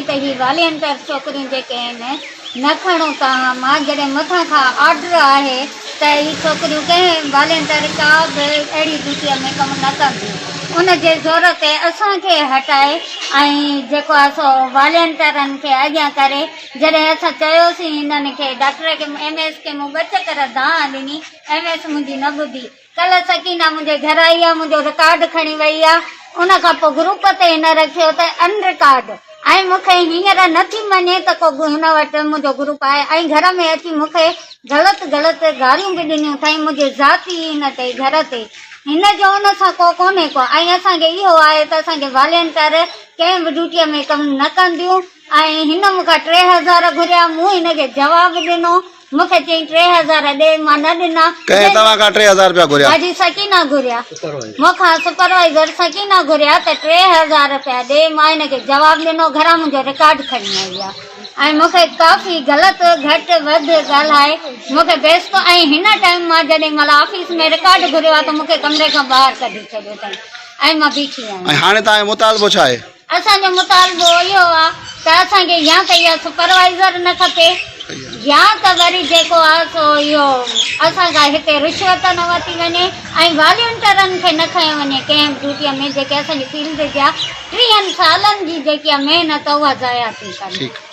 ته هي والينٽر ڇوڪريون جيڪي آهن نه کڻو توهان مان جڏهن مٿان کان آرڊر آهي ته هي ڇوڪريون ڪنهن والينٽر ڪا به اهڙي ڊيوٽيء ۾ ڪم نه ڪنديون ان جي زور تي اسان کي هٽائي ۽ جيڪو آهي سو والينٽرن کي اڳيان ڪري جڏهن اسان چيوسين هنن کي ڊاڪٽر کي ايم ايس کي مون ٻه چڪر دانهن ڏني ايم ايس منهنجي نه ٻڌي ڪلهه سڪينه منهنجي گهر آئي آ منهنجو رڪارڊ کڻي وئي آ ان کان پوء گروپ تي هن رکيو ته ان رڪارڊ ۽ مون کي هينئر نه ٿي مڃي ته ڪو هن وٽ منهنجو گروپ آهي ۽ گهر ۾ اچي مون کي غلط غلط گاريون به ڏنيون اٿائين منهنجي ذاتي هن تي گهر تي هن جو ان سان ڪو ڪونهي ڪو ۽ اسان کي اهو آهي ته اسان کي والينٽر ڪنهن به ڊيوٽيء ۾ ڪم نه ڪنديون ۽ هن مون کان 3000 گهريا مون هن کي جواب ڏنو مون کي چيائين 3000 ڏي، مان نه ڏنا. ڪنهن توهان کان 3000 رپيا گهريا؟ حاجي سڪينه گهريا. مون کان سپروائيزر سڪينه گهريا ته 3000 رپيا ڏي، مان هن کي جواب ڏنو، گهران منهنجو رڪارڊ کڻي آئي آ ۽ مون کي ڪافي غلط گهٽ وڌ ڳالهائي مون کي بيستو ۽ هن ٽائيم مان جڏهن مهل آفيس ۾ رڪارڊ گهريو آ ته مون کي ڪمري کان ٻاهر ڪڍي ڇڏيو اٿائين ۽ مان بيٺي آهيان. ۽ هاڻي توهان جو مطالبو ڇا آهي؟ اسان جو مطالبو اهو آ ته اسان کي يا ته اها سپروائيزر نه کپي يا ته وري جيڪو آ سو اهو اسان کان هتي رشوت نه ورتي وڃي ۽ والينٽرن کي نه کنيو وڃي ڪنهن به ڊيوٽيء ۾ جيڪي اسان جي فيلڊ جا ٽيهن سالن جي جيڪي آ محنت اها ضايع ٿي ڪن.